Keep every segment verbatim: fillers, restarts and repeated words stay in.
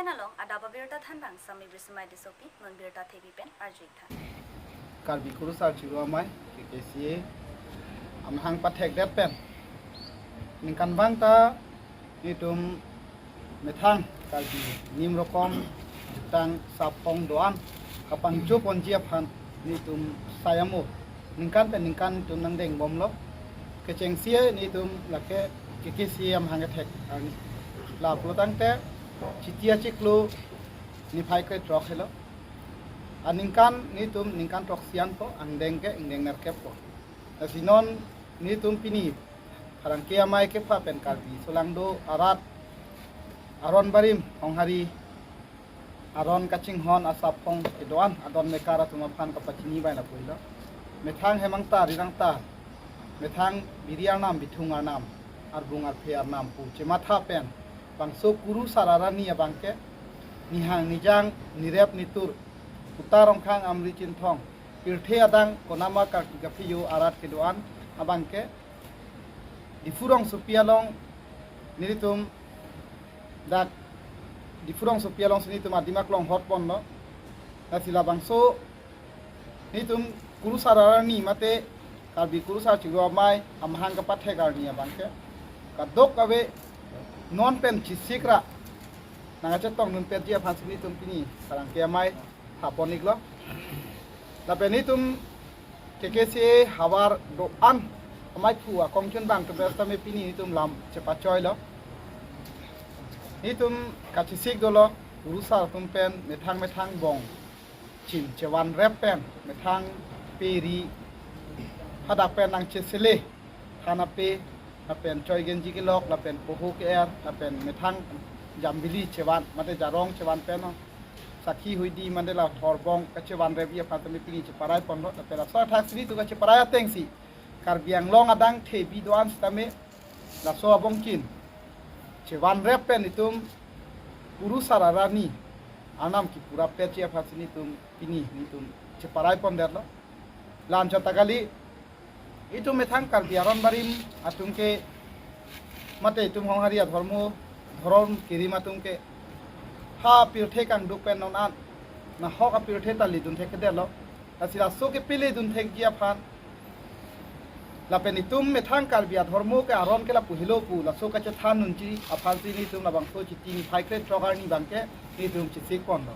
Along adap abirta thanbang Sami Brisimai Tissopi, non birta thepi pen arju-ik tha. Karbi Kurusar Chiklo Amei, K K C A, amahang pathekdet pen ningkan bang ta nelitum methang Karbi nim rokom jutang saphong do-an kapangcho ponji aphan nelitum sayamo ningkan pen ningkan nelitum nangdeng bomlo. Kechengsi nelitum lake K K C A amahang kethek arni. Lapu tangte Chiti achiklo niphai krethrok helo. Aningkan nelitum ningkan throksi anpo, angdeng ke ingdeng nerkep po. Lasi non nelitum pini Pherangke Amei kepha pen Karbi solangdo arat aron barim Honghari aron kachinghon asaphong kedo-an adon mekar atum aphan kapachini bai lapu helo. Methang hemang ta rirang ta, methang biri arnam, bithung arnam, arbung arphe arnam pu chematha pen bangso Kurusar arni abangke nihang nijang, nirep nitur, kuta rongkhang amri chinthong, pirthe adang konama karti kaphiyo arat kedo-an abangke Diphu rongsopi along nelitum dak Diphu rongsopi alongsi nelitum adim aklong hot ponlo. Lasi labangso nelitum Kurusar arni mate Karbi Kurusar Chiklo Amei amahang kapathek arni abangke kadokave non pen chesik ra nangkachetongdun petji aphansi nelitum pini Pherangke Amei thapon-iklo. Lapen nelitum K K C A havar do-an amei phu akongchun bang atum pen sitame pini nelitum lam chepachoilo. Nelitum kachesik dolo, Kurusar atum pen methang methang bong chin chevan rep pen methang pe ri hadak pen nangchesele, than ape, lapen choi genji kelok, lapen poho ke-er, lapen methang jambili chevan mate jarong chevan pen, sakhi huidi mate la thorbong kachevan repji aphan tame pini cheparai ponlo. Lapen laso athaksi nelitum kacheparai atengsi Karbi Anglong adang thepi do-an sitame laso abongchin chevan rep pen itum Kurusar arni anam kipura petji aphansi nelitum pini nelitum cheparai pondetlo. La-anchot ta kali, itum methang Karbi aron barim atum ke mate itum Honghari adhormo dhorom kerim atum ke ha pirthe kangduk pen non an nahok apirthe ta ledun thekthedetlo. Lasi laso kepi ledun thekji aphan lapen itum methang Karbi adhormo ke aron ke lapu helo pu laso kachethan unji aphansi nelitum labangso Chiti niphai krethrok arni abangke nelitum chesik ponlo.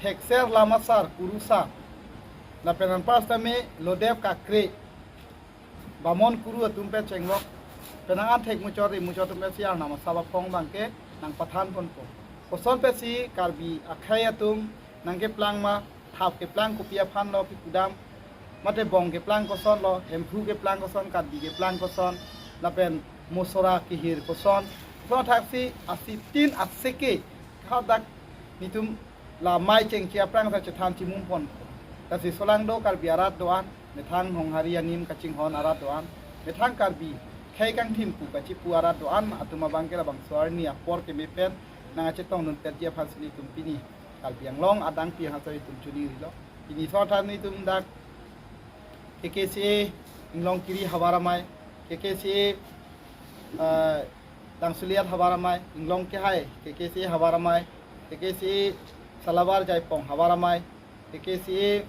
Thekser lam asar Kurusar lapen anpar sitame lodep kakre bamon kuru atum pen chengvok, penang an thek muchot ri muchot atum pensi arnam asap aphong abangke nangpathan ponpo. Koson pensi Karbi akhei atum nangkeplang ma, thap keplang kopi aphan lo pi pudam, mate bong keplang koson lo, Hemphu keplang koson, Karbi keplang koson, lapen Mosora kehir koson, koson athaksi asitin aseke hadak nelitum la mei chengche aphrang ta chethan chimum pon. Lasi solangdo Karbi arat do-an, methang Honghari anim kachinghon arat do-an, methang Karbi khei kangthim pu kachipu arat do-an atum abangke labangso arni apor keme pen nangkachetongdun petji aphansi nelitum pini Karbi Anglong adang pi hasa itum chuni rilo. Pini sothan nelitum dak K K C A Inglongkiri havar amei, K K C A, eh, Dangsuliat havar amei, Inglong Kehai K K C A havar amei, K K C A Salabar Jaipong havar amei, K K C A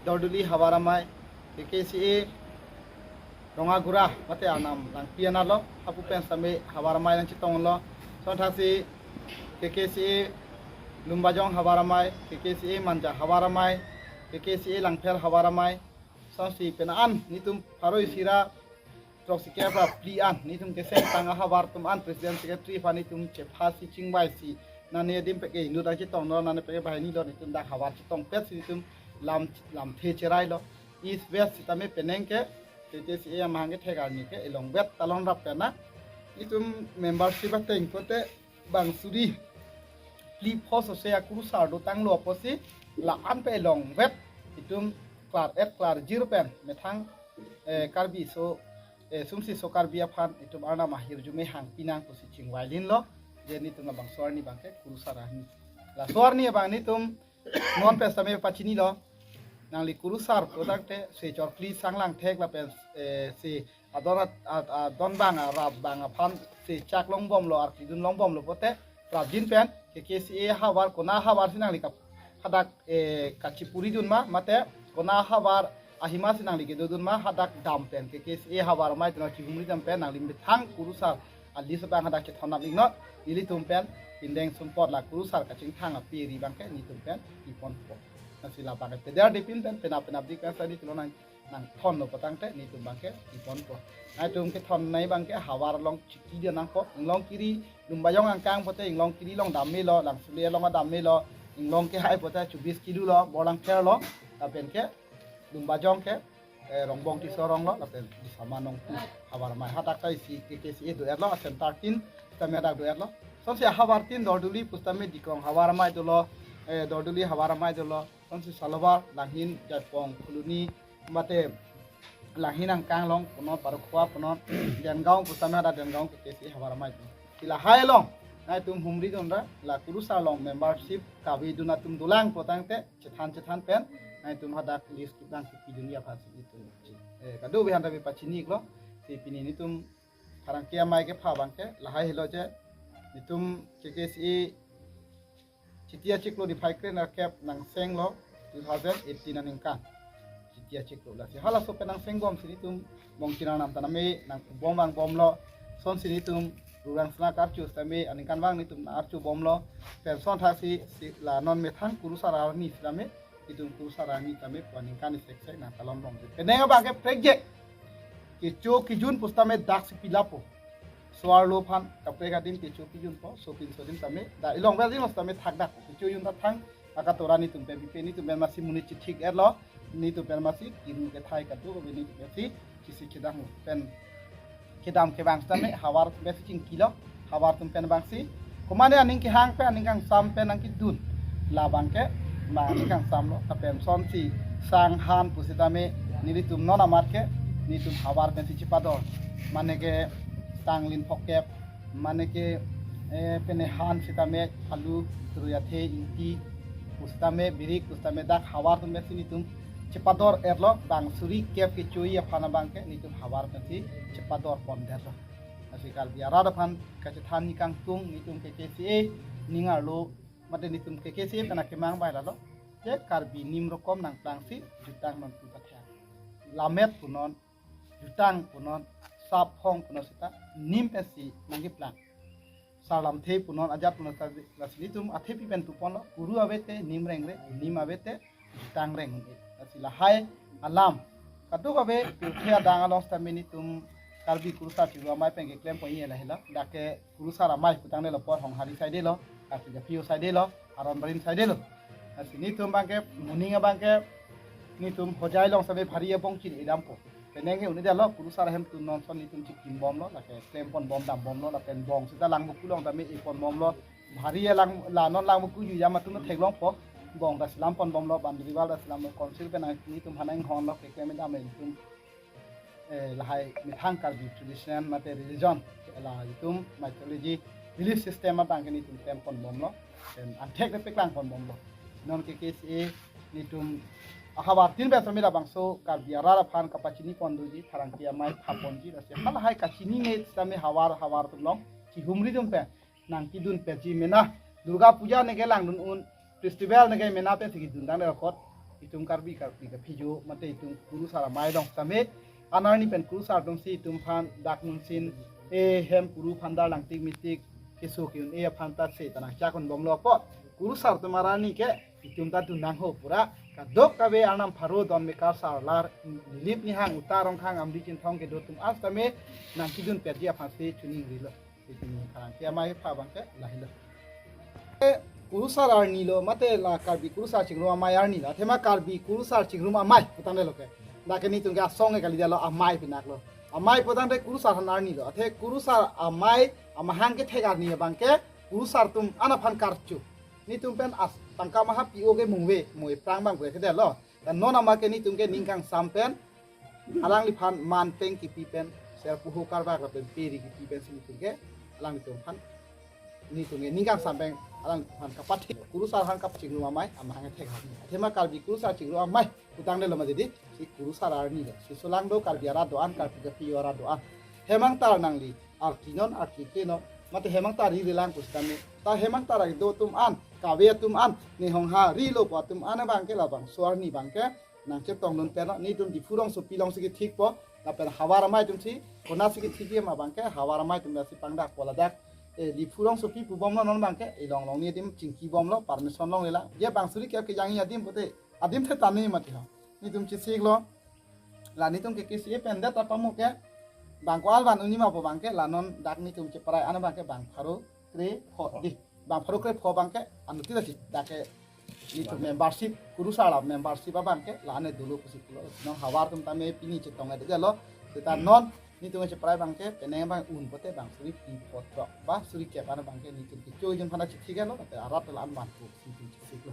Dorduli havar amei, K K C A Rongagura mate arnam langpi anarlo, hapu pen sitame havar amei nangchetonglo. Sonthasi K K C A Lumbajong havar amei, K K C A Manja havar amei, K K C A Langpher havar amei, sonsi penang an nelitum pharo isi ra throksi kep ra phli an nelitum keseng tang ahavar atum an president secretary aphan nelitum chephasi chingvaisi nane adim peke inut nangchetonglo, nane peke banghini lo, nelitum dak havar chetong petsi nelitum lam lamthe cherailo. East West sitame penang ke K K C A amahang kethek arni ke elongvet talon rap pen na nelitum membership ateng pote bang suri phli pho sose akurusar dotanglo apotsi la-an pen elongvet itum klar-et klarjir pen methang, eh, Karbi so, eh, sumsi so Karbi aphan itum arnam ahirjume hangpi nang pusi chingvailinlo. Je nelitum labangso arni abangke Kurusar arni. Laso arni abang nelitum non pen sitame pachinilo. Nangli Kurusar pu tangte se chorkli sang langthek lapen, eh, se adon at-, at-, adon bang arap bang aphan se chak longbomlo, arkli dun longbomlo pote prapjin pen K K C A havar kona havar si nangli kap hadak eh, kachipuridun ma mate kona havar ahima si nangli kedodun ma hadak dam pen K K C A havar amei atum chihumri dam pen nangli methang kurusar a list abang hadak chethon nang iknon, nelitum pen pindeng sumpot la kurusar kachingthang api ri abangke netum pen piponpo. Lasi labangke peder dipin pen penap penap dik pen sadi tulo nang nangthonlo putangte netum abangke piponpo. Nangtum kethonnei abangke havar along chiki dia nangpo. Inglong kiri Lumbajong angkang pote inglong kiri along dam melo, Langsuli along dam melo, inglong kehai pote chubis kilo lo, Borlangpher lo, lapen ke Lumbajong ke eh, Rongbong Tisso arong lo, lapen Disama Nongpu havar amei. Hadak ta isi K K C A do-etlo, a center tin tame hadak do-etlo. Sonsi havar tin Dorduli pusitame Dikrong havar amei dolo, eh, Dorduli havar amei dolo. Sonsi Salovar, Langhin, Jaipong, Phuloni, mate Langhin angkang along punon, Parukhua punon, Dengaon pusitame hadak Dengaon K K C A havar amei dolo. Lasi lahai along nangtum humridun ra, la kurusar along membership kavedun atum dolang putangte chethan chethan pen nangtum hadak list kedang kepidun ya pasi itum. Eh, kadokave aphan ta pachini iklo, si pini netum pherangke amei kepha abangke lahai helo je, netum K K C A Chiti achiklo niphai krenerkep nang senglo two thousand eighteen aningkan. Chiti achiklo lasi halaso pen nang sengbom si netum bongchin arnam tame nang bom vang bomlo. Sonsi netum Rurang Sena karchu sitame aningkanvang netum archu bomlo. Pen son thasi si la non methang kurusar arni sitame, netum kurusar arni tame pu aningkan isi sek sek nang talom bom. Penang abangke prekjek kecho kejun pusitame dak si pilapo. So-arlo aphan kaprek adim kecho kejunpo, sopinso adim tame, dak ilong vel adim tame thakdak kecho jun ta thang, akatora netum pen pipe, netum pen masi monit chithik-etlo, netum pen masi kiru kethai kadokave netum pen si chisi kedang pen kedam kevang tame havar atum pen si chingkilo, havar atum pen abang si komatne aning kehang pen aning kangsam pen nangkedun. Labangke ma aning kangsamlo, lapen sonsi sang han pusitame nelitum non amat ke netum havar pen si chepador. Mane ke sang lin phokep, mane ke eh, pene han sitame alu, turuyathe, ingti pusitame, birik pusitame dak havar atum pen si netum chepador-etlo, bang suri kep kecho-i aphan abangke netum havar pen si chepador pondetlo. Lasi Karbi arat aphan kachethan ni kangtung netum K K C A ning arlo mate netum K K C A pen akemang bai lalo. Je Karbi nim rokom nangplangsi jutang non pu pathang. Lammet punon, jutang punon, saphong punon seta nim pensi nangkeplang. Sarlamthe punon, ajat punon, sar-, lasi netum athepi pen tuponlo, kuru avete nim rengre, nim avete jutang reng un-e. Lasi lahai alam kadokave pirthe adang along sitame netum Karbi kurusar chingrum amei pen keklem pon-i lahelo. Dak ke kurusar amei putangdelo, apor Honghari saidelo, Karbi Kaphi saidelo, aron barim saidelo. Lasi netum abangke moning abangke netum Hojai along sitame bhari abongchin idampo. Penang ke un-edetlo, kurusar ahem atum non son netum chikim bomlo, lake klem pon bom dam bomlo, lapen bong seta Langvoku along tame e pon bomlo. Bhari alang la non Langvoku jujam atum theklongpo. Bong ta selam pon bomlo, boundary wall ta selam, council pen netum aphan inghonlo, keklem dam netum eh, lahai methang Karbi traditional mate religion, la itum mythology belief system abangke netum klem pon bomlo, pen angthek le paklang pon bomlo. Non K K C A netum ahavar tin pen sami labangso Karbi arat aphan kapachini pon doji, pherangke amei pha ponji, lasi halahai kachinine sitame havar havar atum along chihumridun pen nangkedun petji mena. Durga Puja neke langdun un, festival neke mena pensi kedun tangdelo kot. Itum Karbi Karbi kaphi jo mate itum kurusar amei along sitame, an arni pen kurusar atum si itum aphan dak nunsin, eh, hem kuru aphan dar langtik mitik keso ke-un-e aphan ta se ta nangchak un bomlo apot. Kurusar atum arni ke itum ta dun nangho pura. Kadokave arnam pharo don mekar sarlar, Nilip Nihang, Uta Rongkhang, Amri Chinthong kedo atum an sitame nangkedun petji aphan si choningrilo. Itum pherangke amei pha abangke lahelo. Eh, kurusar arni lo, mate la Karbi kurusar chingrum amei arni lo. Athema Karbi kurusar chingrum amei putangdelo ke. Dak ke netum ke asong ke kalidetlo, amei pinaklo. Amei putangte kurusar aphan arni lo. Athe kurusar amei amahang kethek arni abangke kurusar atum an aphan karcho. Netum pen as tangka maha pi-o ke mungve, mo ephrang abang pu kedetlo. Dan non amat ke netum ke ning kangsam pen alangliphan man peng kipi pen, ser puho karbak lapen peri kipi pen si netum ke alanglitum aphan, netum ke ning kangsam pen alangliphan kapathe. Kurusar aphan kap chingrum amei amahang thek ha. Athema Karbi kurusar chingrum amei putangdelo ma didi, si kurusar arni lo. Si solang do Karbi arat do-an, Karbi kaphi arat do-an. Hemang tar nangli arki non, arki ke non, Mate hem angta ri relang pusitame. Ta hem angta rak do atum an, kave atum an, ne hong ha rilo pu atum an abangke labangso arni abangke nangchetongdun pen lo, netum Diphu rongsopi alongsi kethikpo, lapen havar amei atumsi konatsi kethik ma abangke havar amei atum lasi pangdakpo ladak. E, Diphu rongsopi pubomlo non abangke, ilong along netum chingkibomlo, permission longlelang. Je bang suri kep kejangji adim pute, adim the tame mati ho. Netum chesiklo. La netum ke kesi pen det apamo ke, bang ko-an van unji ma pu abangke, la non dak netum cheparai an abangke bang pharo krepho di. Bang pharo krepho abangke, anuttin lasi dak ke netum membership, kurusar la membership abangke, la ane dolo pusi pulo. Non havar atum tame pini chetong ede lo. Seta non netum cheparai abangke, penang abang un pute bang suri phli pho throk, ba suri kep an abangke netum kecho jin phana chethiklo, te arat la an van ko si netum chesiklo.